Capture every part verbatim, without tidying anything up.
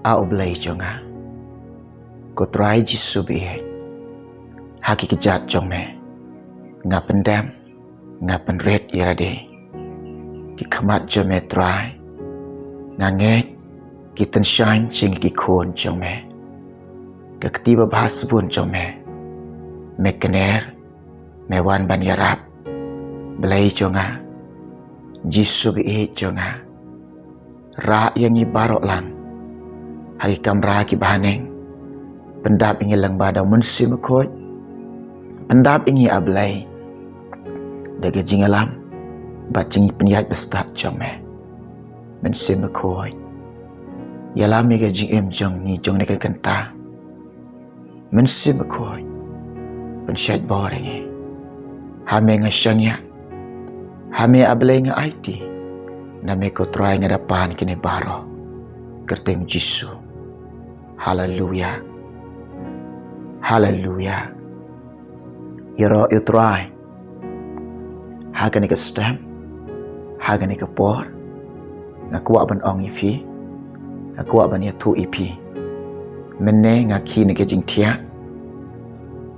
A U Blei jong nga, ko Trai Jisu baieit, ha ki kjat jong me nga pyndem, nga pynrit ïa lade. Ki khmat jong me Trai, nga ngeit ki tyngshaiñ jong ki khun jong me. Ka kti babha sbun jong me, me kner, me wan ban ïarap. Blei jong nga, Jisu baieit jong nga, rah ïa ngi baroh lang ha ki kamra ki bahaneng. Pyndap ïa ngi lyngba da u Mynsiem Bakhuid. Pyndap ïa ngi A Blei da ka jingïalam bad jingpynïaid bastad jong me. Mynsiem Bakhuid, ïalam ïa ka jingim jong ngi jong ne ka kynta. Mynsiem Bakhuid, pynshait bor ïa ngi. Ha me nga shaniah, ha me A Blei nga aiti. Na me ko Trai nga da pan kine baroh. Kyrteng Jisu. Haleluya. Haleluya. Ïaroh ïa U Trai ha kane ka step, ha kane ka por. Nga kwah ban ong ïa phi, nga kwah ban ïathuh ïa phi. Mynne nga khie na ka jingthiah,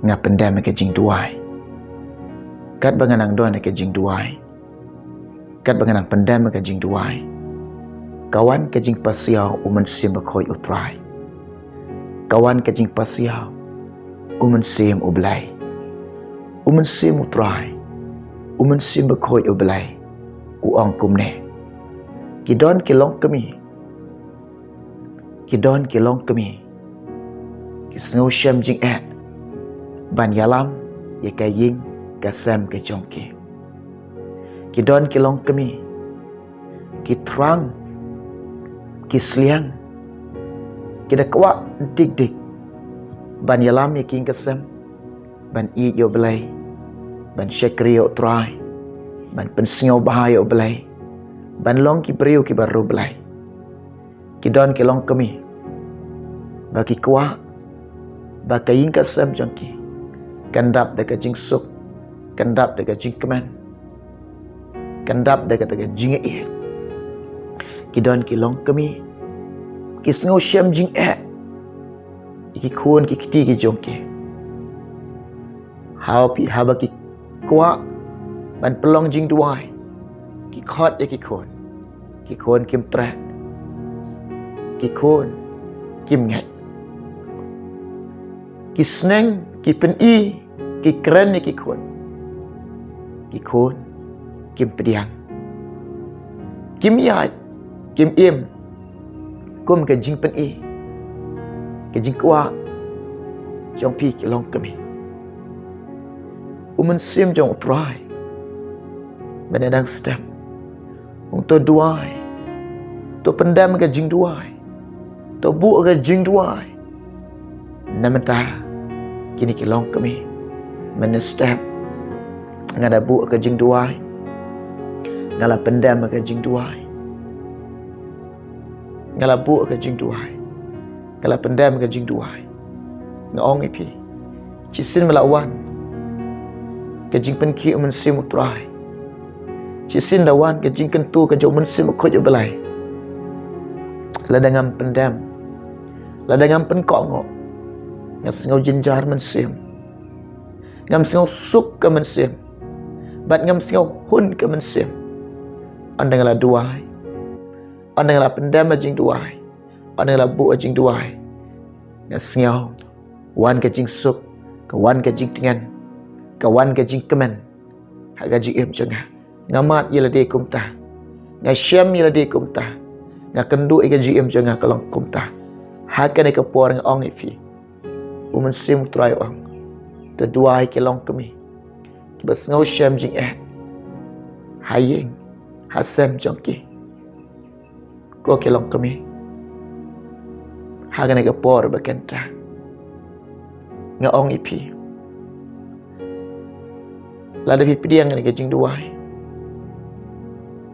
nga pyndem na ka jingduwai. Katba nga nang don na ka jingduwai, katba nga nang pyndem na ka jingduwai, ka wan ka jingpasiaw U Mynsiem Bakhuid U Trai. Ka wan ka jingpasiaw U Mynsiem U Blei, U Mynsiem U Trai, U Mynsiem Bakhuid U Blei. U ong kumne: ki don ki longkmie, ki don ki longkmie, ki sngew shem jingeh ban ïalam ïa ka ïing ka sem ka jong ki. Ki don ki longkmie, ki thrang, ki sliang, ki da kwah dik dik ban ïalam ïa ka ïing ka sem, ban ïeit ïa U Blei, ban shakri ïa U Trai, ban pynsngew bha ïa U Blei, ban long ki briew kiba riewblei. Ki don ki longkmie ba ki kwah ba ka ïing ka sem jong ki kan dap da ka jingsuk, kan dap da ka jingkmen, kan dap da ka, da ka jingïeit. Ki don ki longkmie, ki sngew shem jingeh ïa ki khun ki kti ki jong ki. Haba ki, haba ki kwah ban pynlong jingduwai, ki khot ïa ki khun, ki khun kim treh, ki khun kim ngeit. Ki sneng, ki pyni, ki kren ïa ki khun, ki khun kim pdiang, kim ïaid, kim im kum ka jingpyni, ka jingkwah jong phi ki longkmie. U Mynsiem jong U Trai mynne dang step. Ong to duwai, to pyndem ka jingduwai, to buh ka jingduwai na mynta kine ki longkmie. Mynne step, nga da buh ka jingduwai, nga la pyndem ka jingduwai, nga la buh ka jingduwai, nga la pyndem ka jingduwai. Nga ong ïa phi, shisien ba la wan ka jingpynkhih U Mynsiem U Trai, shisien da wan ka jingkyntu ka jong U Mynsiem Bakhuid U Blei, lada ngam pyndem, lada ngam pynkohnguh, nga sngew jynjar mynsiem, ngam sngew suk ka mynsiem, bad ngam sngew hun ka mynsiem. Ynda nga la duwai, ynda nga la pyndem ka jingduwai, ynda nga la buh ka jingduwai, nga sngew wan ka jingsuk, ka wan ka jingtngen, ka wan ka jingkmen ha ka jingim jong nga. Nga mad ïa lade kumta, nga shem ïa lade kumta, nga kynduh ïa ka jingim jong nga ka long kumta. Ha kane ka por nga ong ïa phi, U Mynsiem U Trai u ong, to duwai ki longkmie kiba sngew shem jingeh ha ïing ha sem jong ki. Ko ki longkmie, ha kane ka por ba kynta, nga ong ïa phi, lada phi pdiang ïa ka jingduwai,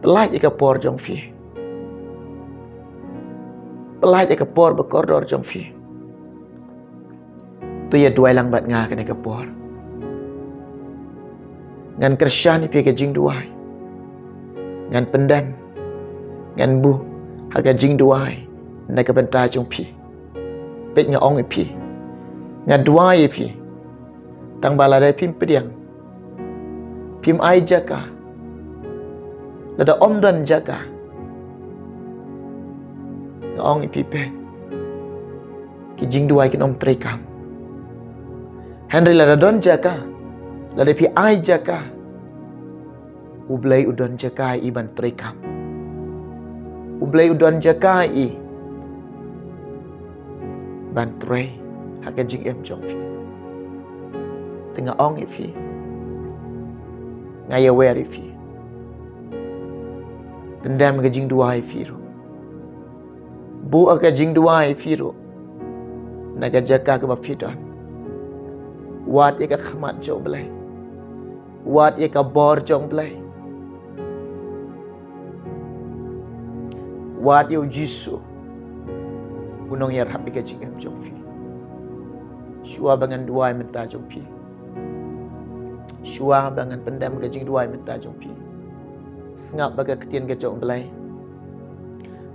pyllait ïa ka por jong phi, pyllait ïa ka por ba kordor jong phi. To ïa duwai lang bad nga kane ka por. Ngan kyrshan ïa phi ka jingduwai, ngan pyndem, ngan buh ha ka jingduwai na ka bynta jong phi. Peit, nga ong ïa phi, nga duwai ïa phi, tang ba lada phim pdiang, phim ai jaka, lada ym don jaka, nga ong ïa phi, peit, ki jingduwai kin ym treikam. Hynrei lada don jaka, lada phi ai jaka, U Blei u don jaka ïa i ban treikam. U Blei u don jaka ïa i ban trei ha ka jingim jong phi. Te nga ong ïa phi, nga ïawer ïa phi, pyndem ka jingduwai ïa phi ruh. Buh ka jingduwai ïa phi ruh na ka jaka kaba phi don. Wad ïa ka khmat jong U Blei. Wad ïa ka bor jong U Blei. Wad ïa U Jisu u nongïarap ïa ka jingim jong phi. Shuwa ba ngan duwai mynta jong phi, shuwa ba ngan pyndem ka jingduwai mynta jong phi, sngap ba ka ktien ka jong U Blei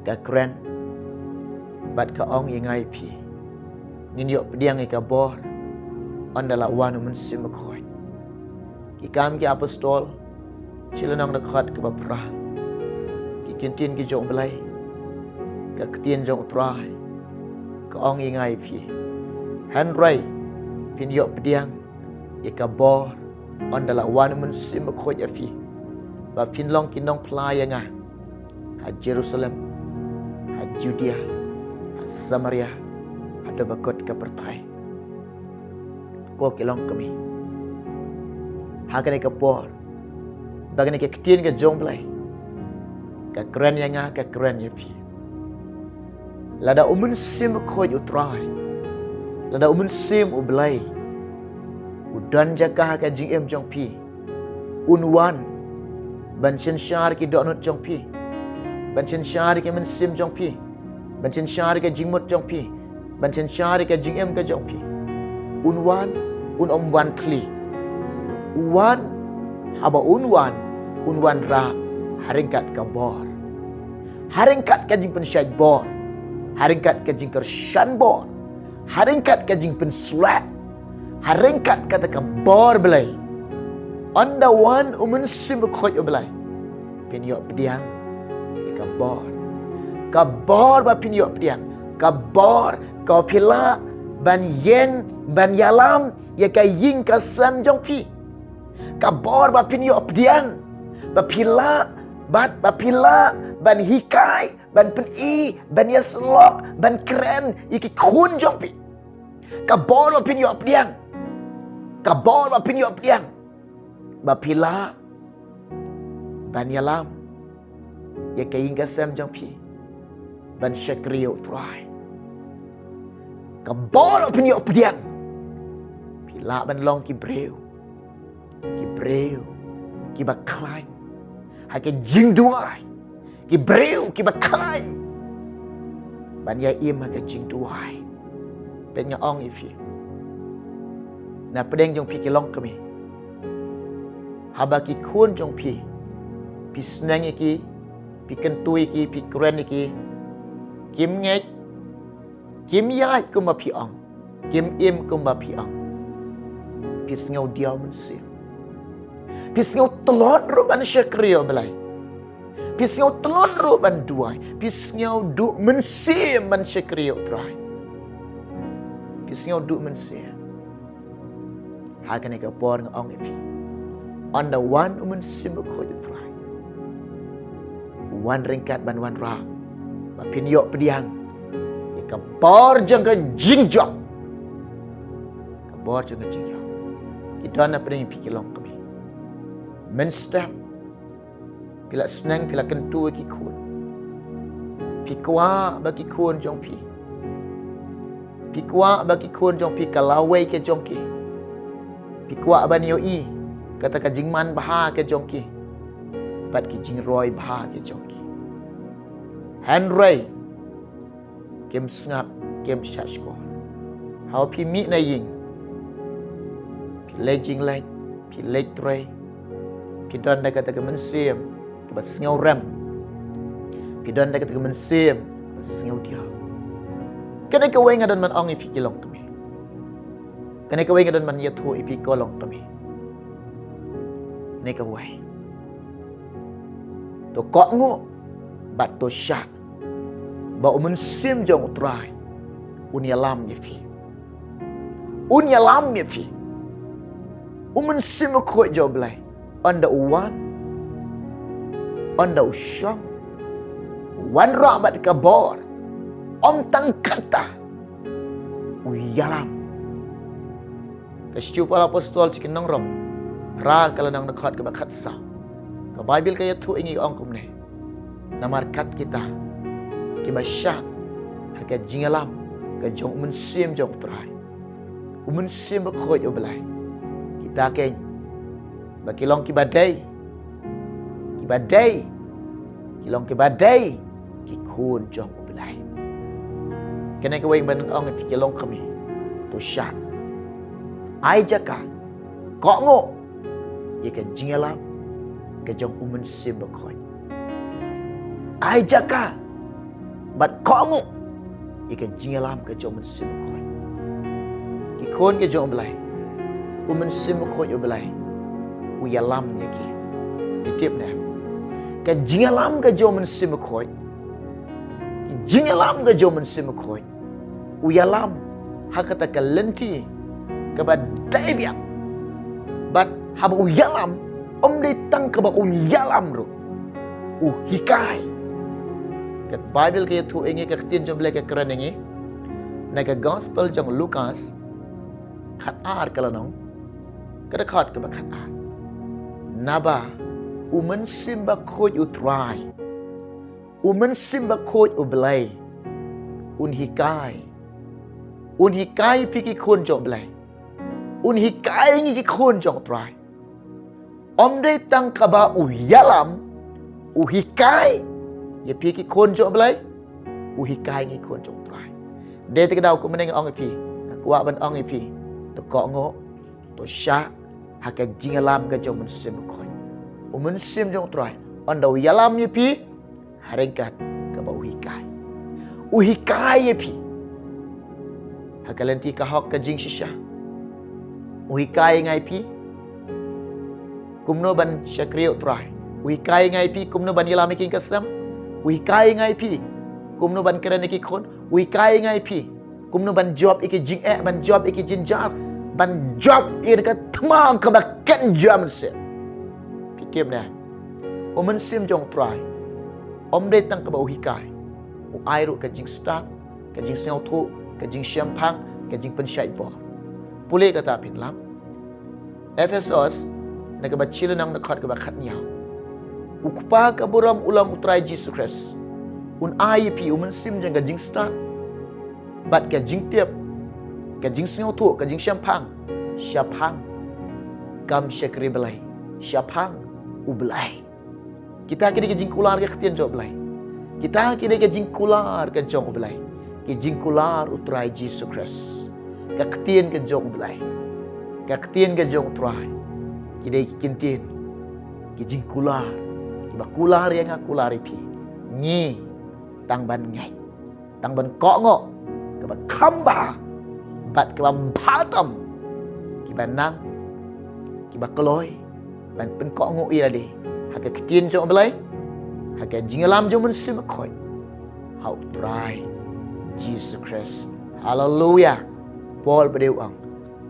ka kren bad ka ong ïa nga ïa phi, ngin ïoh pdiang ïa ka bor ynda la wan U Mynsiem Bakhuid. Ki Kam ki Apostol, shi lynnong, dkhot kaba phra. Ki ktien ki jong U Blei, ka ktien jong U Trai, ka ong ïa nga ïa phi, hynrei phin ïoh pdiang ïa ka bor ynda la wan U Mynsiem Bakhuid ïa phi, ba phin long ki nongphla ïa nga ha Jerusalem, ha Judea, ha Samaria, haduh ba kut ka pyrthei. Ko ki longkmie, ha kane ka por ba kane ka ktien ka jong U Blei ka kren ïa nga, ka kren ïa phi, lada U Mynsiem Bakhuid U Trai, lada U Mynsiem U Blei u don jaka ha ka jingim jong phi, un wan ban synshar ki dohnud jong phi, ban synshar ki mynsiem jong phi, ban synshar ki jingmut jong phi, ban synshar ki jingim ka jong phi. Un wan, un ym wan khlieh. Un wan, haba un wan, un wanrah ha ryngkat ka bor, ha ryngkat ka jingpynshait bor, ha ryngkat ka jingkyrshan bor, ha ryngkat ka jingpynsleh, ha ryngkat kata ka bor Blei. Ynda wan U Mynsiem Bakhuid U Blei, phin ïoh pdiang ïa ka bor. Ka bor ba phin ïoh pdiang, ka bor ka phi lah ban ïeng, ban ïalam ïa ka ïing ka sem jong phi. Ka bor ba phin ïoh pdiang, ba phi lah, ba, ba phi lah ban hikai, ban pyni, ban ïasyllok, ban kren ïa ki khun jong phi. Ka bor ba phin ïoh pdiang, ka bor ba phin ïoh pdiang, ba phi lah ban ïalam ïa ka ïing ka sem jong phi, ban shakri ïa U Trai. Ka bor ba phin ïoh pdiang, phi lah ban long ki briew, ki briew kiba khlaiñ ha ka jingduwai, ki briew kiba khlaiñ ban ïa im ha ka jingduwai. Peit, nga ong ïa phi, na pdeng jong phi ki longkmie, haba ki khun jong phi, phi sneng ïa ki, phi kyntu ïa ki, phi kren ïa ki, kim ngeit, kim ïaid kumba phi ong, kim im kumba phi ong, phi sngew diaw mynsiem. Phi sngew tlot ruh ban shakri ïa U Blei. Phi sngew tlot ruh ban duwai. Phi sngew duh mynsiem ban shakri ïa U Trai. Phi sngew duh mynsiem. Ha kane ka por nga ong ïa phi, ynda wan U Mynsiem Bakhuid U Trai, u wan ryngkat ban wanrah ba phin ïoh pdiang ïa ka bor jong ka jingjop. Ka bor jong ka jingjop. Ki don na pdeng phi ki longkmie. Mynstep phi la sneng, phi la kyntu ïa ki khun. Phi kwah ba ki khun jong phi, phi kwah ba ki khun jong phi ka lawei ka jong ki, phi kwah ban ïohi kata ka jingman bha ka jong ki bad ki jingroi bha ka jong ki. Hynrei kim sngap, kim shahshkor. Haba phi mih na ïing, phi leit jingleit, phi leit trei, phi don da kata ka mynsiem kaba sngewrem, phi don da kata ka mynsiem kaba sngewdiaw. Kane kawei nga don ban ong ïa phi ki longkmie. Kane kawei nga don ban ïathuh ïa phi ko longkmie. Kane kawei. To kohnguh bad to shah ba u Mynsiem jong u Trai un ïalam ïa phi. Un ïalam ïa phi. U Mynsiem Bakhuid jong u Blei, ynda u wan, ynda u shong, u wanrah bad ka bor, ym tang katta, u ïalam. Ka shithi u Paul Apostol sha ki nong Rom, phra ka lynnong, dkhot kaba khatsaw. Ka Baibl ka ïathuh ïa ngi, ong kumne: Namar kat kita kiba shah ha ka jingïalam ka jong u Mynsiem jong u Trai, u Mynsiem Bakhuid u Blei, kita keiñ ba ki long kiba dei, kiba dei, ki long kiba dei ki khun jong u Blei. Kane kawei nga don ban ong ïa phi ki longkmie. To shah, ai jaka, kohnguh ïa ka jingïalam ka jong u Mynsiem Bakhuid. Ai jaka bad kohnguh ïa ka jingïalam ka jong u Mynsiem Bakhuid. Ki khun ki jong u Blei, u Mynsiem Bakhuid u Blei u ïalam ïa ki. Phi tip ne? Ka jingïalam ka jong u Mynsiem Bakhuid, ka jingïalam ka jong u Mynsiem Bakhuid, u ïalam ha kata ka lynti kaba dei biang. Bad haba u ïalam, ym dei tang kaba un ïalam ruh, u hikai. Ka Baibl ka ïathuh ïa ngi, ka ktien jong u Blei ka kren ïa ngi na ka Gospel jong u Lukas, khatar ka lynnong, ka dkhot kaba khatar: Naba u Mynsiem Bakhuid u Trai, u Mynsiem Bakhuid u Blei, un hikai, un hikai ïa phi ki khun jong u Blei, un hikai ïa ngi ki khun jong u Trai. Ym dei tang kaba u ïalam, u hikai ïa phi ki khun jong u Blei, u hikai ïa ngi ki khun jong u Trai. Dei te ka daw kumne nga ong ïa phi, nga kwah ban ong ïa phi, to kohnguh, to shah ha ka jingïalam ka jong u Mynsiem Bakhuid. U Mynsiem jong u Trai, ynda u ïalam ïa phi, ha ryngkat kaba u hikai, u hikai ïa phi ha ka lynti ka hok ka jingshisha. U hikai ïa ngi ïa phi kumno ban shakri ïa u Trai. U hikai ïa ngi ïa phi kumno ban ïalam ïa ki ïing ka sem. U hikai ïa ngi ïa phi kumno ban kren ïa ki khun. U hikai ïa ngi ïa phi kumno ban jop ïa ki jingeh, ban jop ïa ki jynjar, ban jop ïa ka thma kaba kynja mynsiem. Phi tip ne? U Mynsiem jong u Trai ym dei tang kaba u hikai, u ai ruh ka jingstad, ka jingsngewthuh, ka jingshemphang, ka jingpynshait bor. Pule kata phin lap. Ephesos, na kaba shi lynnong, na dkhot kaba khathynñiew: U Kpa ka burom u long u Trai Jisu Khrist, un ai ïa phi u mynsiem jong ka jingstad bad ka jingtip, ka jingsngewthuh, ka jingshemphang shaphang kam shakri Blei, shaphang U Blei. Kita ki dei ka jingkular ka ktien jong U Blei. Kita ki dei ka jingkular ka jong U Blei. Ka jingkular U Trai Jisu Khrist. Ka ktien ka jong U Blei. Ka ktien ka jong U Trai. Ki dei ki ktien, ki jingkular kiba kular ïa nga, kular ïa phi. Ngi tang ban ngeit, tang ban kohnguh kaba kham bha bad kaba bha tam, kiba nang, kiba kloi ban pynkohnguh ïa lade ha ka ktien jong U Blei, ha ka jingïalam jong U Mynsiem Bakhuid, ha U Trai Jisu Khrist. Haleluia. Paul pat u ong,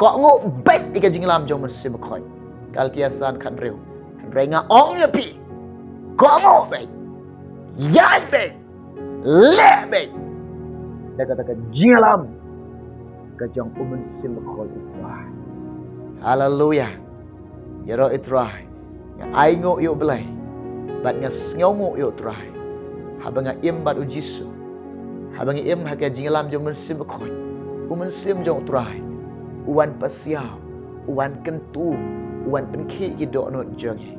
kohnguh beit ïa ka jingïalam jong U Mynsiem Bakhuid. Galatia san khathynriew: Hynrei nga ong ïa phi, kohnguh beit, ïaid beit, leh beit da kata ka jingïalam ka jong U Mynsiem Bakhuid U Trai. Haleluia. Ïaroh ïa U Trai, nga ainguh ïa U Blei bad nga sngewnguh ïa U Trai. Haba nga im bad U Jisu, haba nga im ha ka jingïalam jong U Mynsiem Bakhuid, U Mynsiem jong U Trai u wan pasiaw, u wan kyntu, u wan pynkhih ki dohnud jong ngi.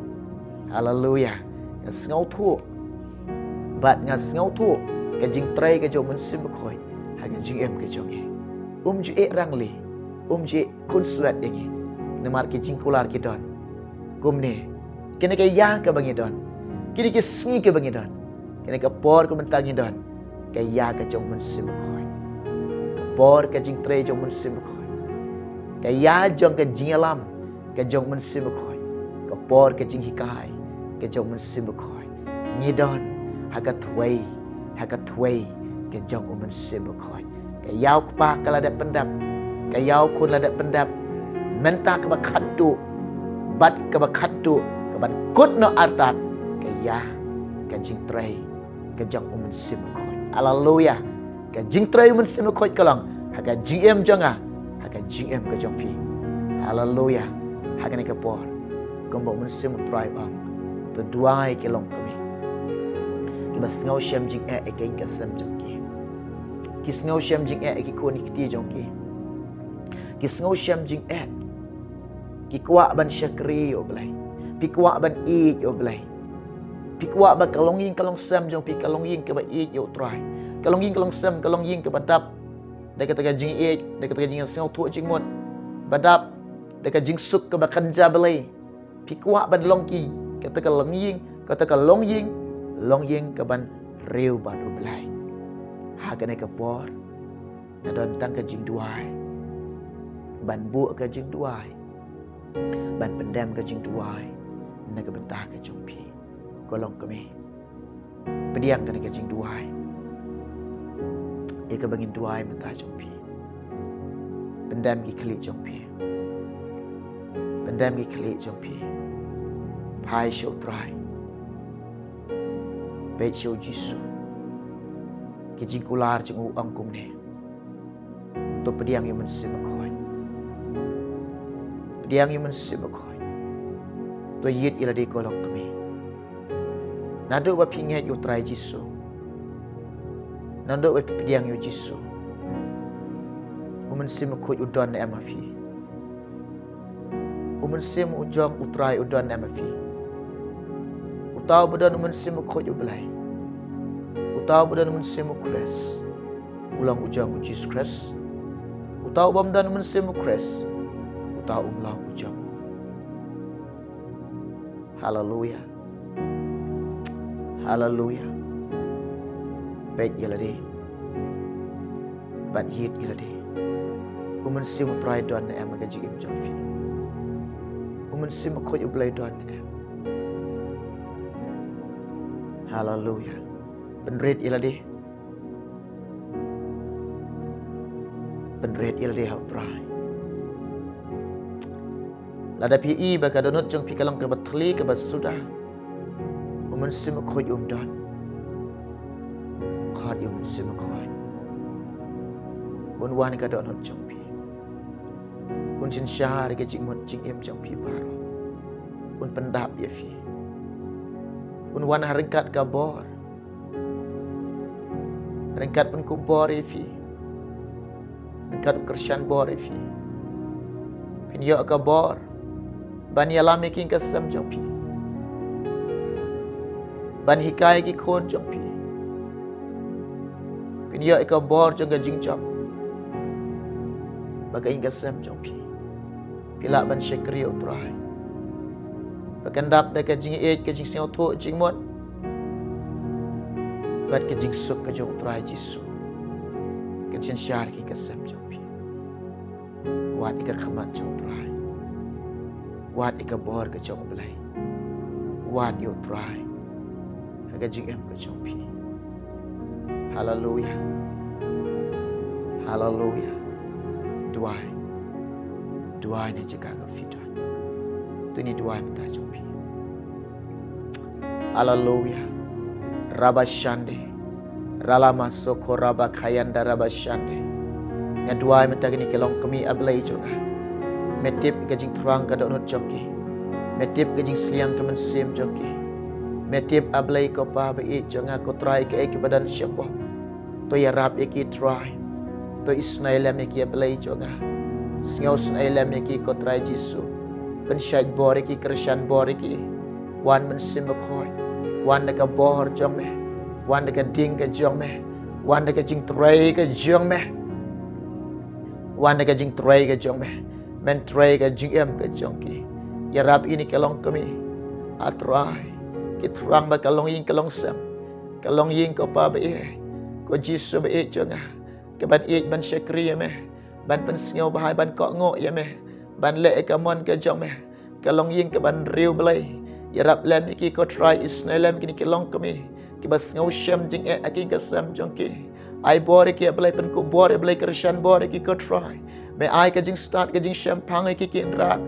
Haleluia. Nga sngewthuh bad nga sngewthuh ka jingtrei ka jong U Mynsiem Bakhuid ha ka jingim ka jong ngi. Um ju ïeh rangli, um ju ïeh khunswet ïa ngi namar ki jingkular ki don. Kumne, kane ka ïa kaba ngi don, kine ki sngi kiba ngi don, kane ka por ka mynta ngi don, ka ïa ka jong U Mynsiem Bakhuid. por ka jingtrei jong u Mynsiem Bakhuid, ka ïa jong ka jingïalam ka jong u Mynsiem Bakhuid, ka por ka jinghikai ka jong u Mynsiem Bakhuid, ngi don ha ka thwei, ha ka thwei ka jong u Mynsiem Bakhuid. Ka ïa u Kpa ka la dep pyndep, ka ïa u Khun la dep pyndep. Mynta kaba khatduh, bad kaba khatduh, kaban kut noh artat, ka ïa ka jingtrei ka jong u Mynsiem Bakhuid. Haleluya. Ka jingtrei u Mynsiem Bakhuid ka long ha ka jingim jong nga, ha ka jingim ka jong phi. Haleluya. Ha kane ka por, kumba u Mynsiem u Trai u ong, to duwai ki longkmie kiba sngew shem jingeh ïa ka ïing ka sem jong ki. Ki sngew shem jingeh ïa ki khun ki kti jong ki. Ki sngew shem jingeh. Ki kwah ban shakri ïa u Blei. Ki kwah ban ïeit ïa u Blei. Ki kwah ba ka longïing ka longsem jong ki ka long ïing kaba ïeit ïa u Trai. Ka longïing ka longsem ka long ïing kaba dap da kata ka jingïeit, da kata ka jingsngewthuh jingmut, ba dap da ka jingsuk kaba kynja Blei. Ki kwah ban long ki kata ka longïing, kata ka longïing, longïing kaban riew bad u Blei. Ha kane ka por, nga don tang ka jingduwai ban buh ka jingduwai, ban pyndem ka jingduwai na ka bynta ka jong phi. Ko longkmie, pdiang kane ka jingduwai ïa kaba ngin duwai mynta jong phi. Pyndem ki khlieh jong phi. Pyndem ki khlieh jong phi. Phai sha u Trai. Peit sha u Jisu. Ki jingkular jong u ong kumne. To pdiang ïa u Mynsiem Bakhuid. Pdiang ïa u Mynsiem Bakhuid. To ïeit ïa lade ko longkmie. Naduh ba phi ngeit ïa u Trai Jisu, naduh ba phi pdiang ïa u Jisu, u Mynsiem Bakhuid u don ne em ha phi? U Mynsiem u jong u Trai u don ne em ha phi? Uta uba don u Mynsiem Bakhuid u Blei, uta uba don u Mynsiem u Khrist, u long u jong u Jisu Khrist. Uta u bym don u Mynsiem u Khrist, uta um long u jong. Haleluya. Haleluya. Peit ïa lade bad ïeit ïa lade. U Mynsiem u Trai don ne em ha ka jingim jong phi? U Mynsiem Bakhuid u Blei don ne em? Haleluya. Pynrit ïa lade. Pynrit ïa lade ha u Trai. Lada phi i ba ka dohnud jong phi ka long kaba thylli kaba suda, u Mynsiem Bakhuid um don. Khot ïa u Mynsiem Bakhuid un wan ha ka dohnud jong phi. Un synshar ïa ka jingmut jingim jong phi baroh. Un pyndap ïa phi. Un wan ha ryngkat ka bor. Ryngkat ban kup bor ïa phi. Ryngkat ban kyrshan bor ïa phi. Phin ïoh ka bor ban ïalam ïa ki ïing ki sem jong phi, ban hikai ïa ki khun jong phi. Phin ïoh ka bor jong ka jingjop ba ka ïing ka sem jong phi. Phi lah ban shakri ïa u Trai. Ba kan dap da ka jingïeit, ka jingsngewthuh jingmut bad ka jingsuk ka jong u Trai Jisu. Kan synshar ïa ki ïing ki sem jong phi. Wad ïa ka khmat jong u Trai. Wad ïa ka bor ka jong u Blei. Wad ïa u Trai ha ka jingim ka jong phi. Haleluya. Haleluya. Duwai. Duwai na jaka kaba phi don. To ngin duwai mynta jong phi. Haleluya. Rabashande. Ralamasoko rabakayanda rabashande. Nga duwai mynta kine ki longkmie, A Blei jong nga. Me tip ka jingthrang ka dohnud jong ki. Me tip ka jingsliang ka mynsiem jong ki. Me tip, A Blei ko Pa ba ïeit jong nga, ko Trai, kaei kaba don shapoh. To ïarap ïa ki Trai. To isynei lem ïa ki, A Blei jong nga. Sngewsynei lem ïa ki ko Trai Jisu. Pynshait bor ïa ki, kyrshan bor ïa ki. Wan Mynsiem Bakhuid. Wan da ka bor jong me. Wan da ka ding ka jong me. Wan da ka jingtrei ka jong me. Wan da ka jingtrei ka jong me. Men trei ka jingim ka jong ki. Ïarap ïa kine ki longkmie, A Trai. Ki thrang ba ka longïing ka longsem, ka longïing ko Pa ba ïeit, ko Jisu ba ïeit jong nga. kaban ïeit ban shakri ïa me, ban pynsngewbha ban kohnguh ïa me, ban leh ïa ka mon ka jong me, ka longïing kaban riewblei. Ïarap lem ïa ki ko Trai, isynei lem ïa kine ki longkmie kiba sngewshem jingeh ha ki ïing ki sem jong ki. Ai bor ïa ki, ïa Blei, pynkup bor ïa Blei, kyrshan bor ïa ki ko Trai. Me ai ka jingstad ka jingshemphang ïa ki, ki Kynrad,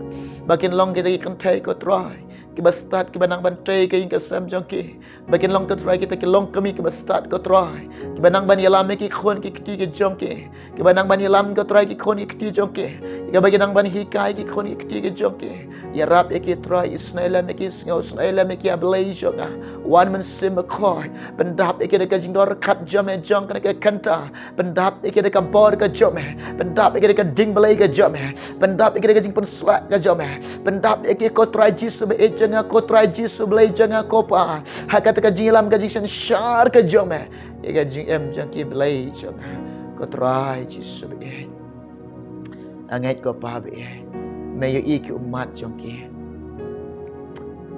ba kin long kita ki kynthei ko Trai, kiba stad, kiba nang ban tei ka ïing ka sem jong ki. Ba kin long ko Trai kita ki longkmie kiba stad ko Trai, kiba nang ban ïalam ïa ki khun ki kti ki jong ki, kiba nang ban ïalam ko Trai ki khun ki kti jong ki, kiba kin nang ban hikai ki khun ki kti ki jong ki. Ïarap ïa ki Trai, isynei lem ïa ki, sngewsynei lem ïa ki, ïa Blei jong nga. Wan Mynsiem Bakhuid, pyndap ïa ki da ka jingdor kat jong me jong kane ka kynta. Pyndap ïa ki da ka bor ka jong me, pyndap ïa ki da ka ding Blei ka jong me, pyndap ïa ki da ka jingpynshlur ka jong me. Pyndap ïa ki ko Trai Jisu ba ïeit jong nga, ko Trai Jisu Blei jong nga ko Pa. Ha kata ka jingïalam ka jingsynshar ka jong me ïa ka jingim jong ki Blei jong nga, ko Trai Jisu ba ïeit. Nga ngeit ko Pa ba ïeit, me ïohi ki ummat jong ki.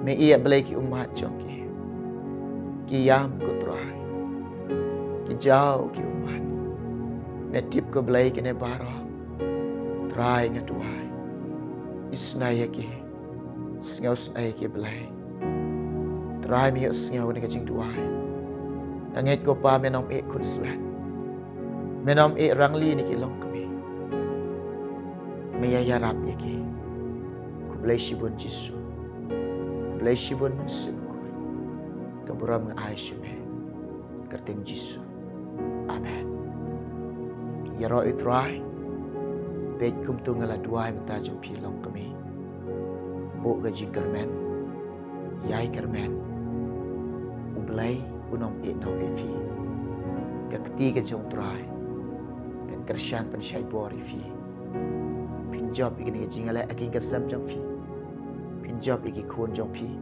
Me ïohi ïa Blei ki ummat jong ki. Ki ïam ko Trai, ki jaw ki ummat. Me tip ko Blei kine baroh. Trai nga duwai, isynei ïa ki, sngewsynei ïa ki Blei. Trai me ïohsngew ïa kane ka jingduwai. Nga ngeit ko Pa men ym ïeh khuslai, men ym ïeh rangli ïa ki longkmie. Me ïa ïarap ïa ki. Khublei shibun Jisu. Khublei shibun Mynsiem Bakhuid. Ka burom nga ai sha me. Kyrteng Jisu. Amen. Ïaroh ïa u Trai. Peit kumto nga la duwai mynta jong phi longkmie. Buh ka jingkyrmen, ïai kyrmen. U Blei un ym ïeh noh ïa phi. Ka kti ka jong u Trai kan kyrshan pynshai bor ïa phi. Phin jop ïa kine ki jingïaleh ha ki ïing ki sem jong phi. Phin jop ïa ki khun jong phi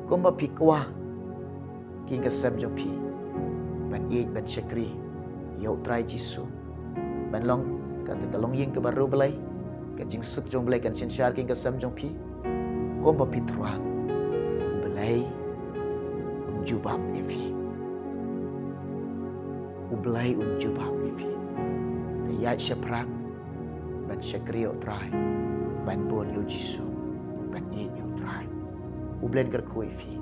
kumba phi kwah ki ïing ki sem jong phi ban ïeit ban shakri ïa u Trai Jisu. Ban long kata ka longïing kaba riewblei, ka jingsuk jong u Blei kan synshar ha ki ïing ki sem jong phi. Kumba phi thrang, u Blei un jubab ïa phi. U Blei un jubab ïa phi. Te ïaid shaphrang ban shakri ïa u Trai, ban bud ïa u Jisu, ban ïeit ïa u Trai. U Blei un kyrkhu ïa phi.